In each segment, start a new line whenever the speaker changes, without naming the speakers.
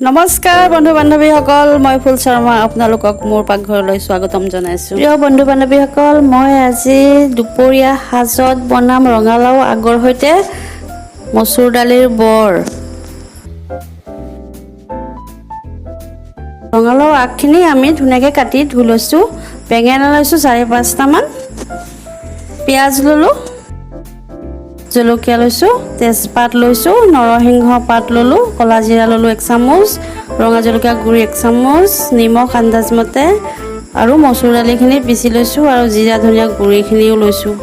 নমস্কাৰ বন্ধু বান্ধৱীসকল, মই ফুল শৰ্মা আপোনালোকক মোৰ পাকঘৰলৈ স্বাগতম জনাইছোঁ। প্ৰিয় বন্ধু বান্ধৱীসকল, মই আজি দুপৰীয়া সাজত বনাম ৰঙালাও আগৰ সৈতে মচুৰ দালিৰ বৰ। ৰঙালাও আগখিনি আমি ধুনীয়াকৈ কাটি ধুই লৈছোঁ। বেঙেনা লৈছোঁ 4-5টামান, পিঁয়াজ ল'লোঁ, জলকীয়া লৈছোঁ, তেজপাত লৈছোঁ, নৰসিংহ পাত ল'লোঁ, ক'লা জিৰা ল'লোঁ 1 চামুচ, ৰঙা জলকীয়া গুড়ি 1 চামুচ, নিমখ আন্দাজমতে, আৰু মচুৰ দালিখিনি পিহি লৈছোঁ আৰু জিৰা ধনিয়া গুড়িখিনিও লৈছোঁ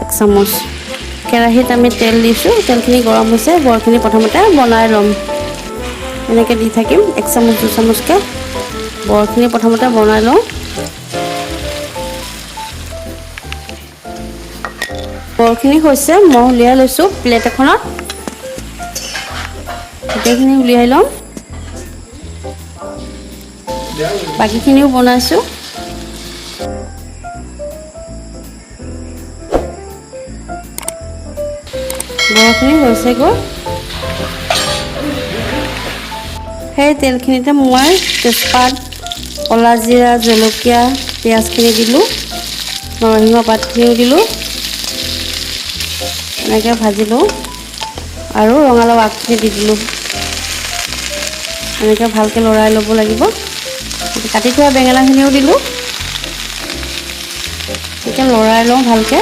1 চামুচ। কেৰাহীত আমি তেল দিছোঁ, তেলখিনি গৰম হৈছে, বৰখিনি প্ৰথমতে বনাই ল'ম। এনেকৈ দি থাকিম 1 চামুচ 2 চামুচকৈ। বৰখিনি প্ৰথমতে বনাই লওঁ। বৰখিনি হৈছে, মই উলিয়াই লৈছোঁ প্লেট এখনত। গোটেইখিনি উলিয়াই ল'ম, বাকীখিনিও বনাইছোঁ। বৰখিনি হৈছেগৈ। সেই তেলখিনিতে মই তেজপাত, ক'লা জিৰা, জলকীয়া, পিঁয়াজখিনি দিলোঁ, নৰসিংহ পাতখিনিও দিলোঁ, এনেকৈ ভাজিলোঁ আৰু ৰঙালাও আগখিনি দি দিলোঁ। এনেকৈ ভালকৈ লৰাই ল'ব লাগিব। কাটি থোৱা বেঙেনাখিনিও দিলোঁ, এতিয়া লৰাই লওঁ ভালকৈ।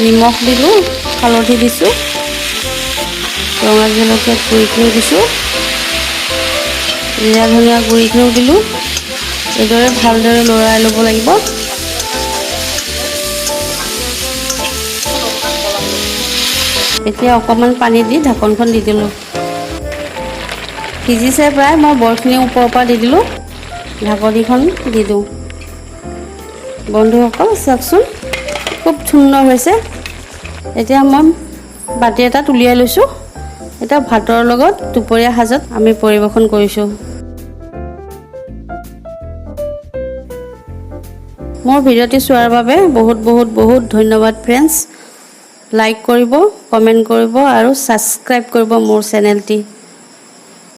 নিমখ দিলোঁ, হালধি দিছোঁ, ৰঙা জলকীয়া গুড়িখিনিও দিছোঁ, জিৰা ধনিয়া গুড়িখিনিও দিলোঁ। এইদৰে ভালদৰে লৰাই ল'ব লাগিব। এতিয়া অকণমান পানী দি ঢাকনখন দি দিলোঁ। সিজিছে প্ৰায়, মই বৰখিনি ওপৰৰ পৰা দি দিলোঁ, ঢাকনিখন দি দিওঁ। বন্ধুসকল চাওকচোন, খুব সুন্দৰ হৈছে। এতিয়া মই বাতি এটাত উলিয়াই লৈছোঁ। এতিয়া ভাতৰ লগত দুপৰীয়া সাজত আমি পৰিৱেশন কৰিছোঁ। মোৰ ভিডিঅ'টি চোৱাৰ বাবে বহুত বহুত বহুত ধন্যবাদ ফ্ৰেণ্ডছ। লাইক কৰিব, কমেণ্ট কৰিব আৰু ছাবস্ক্ৰাইব কৰিব মোৰ চেনেলটি।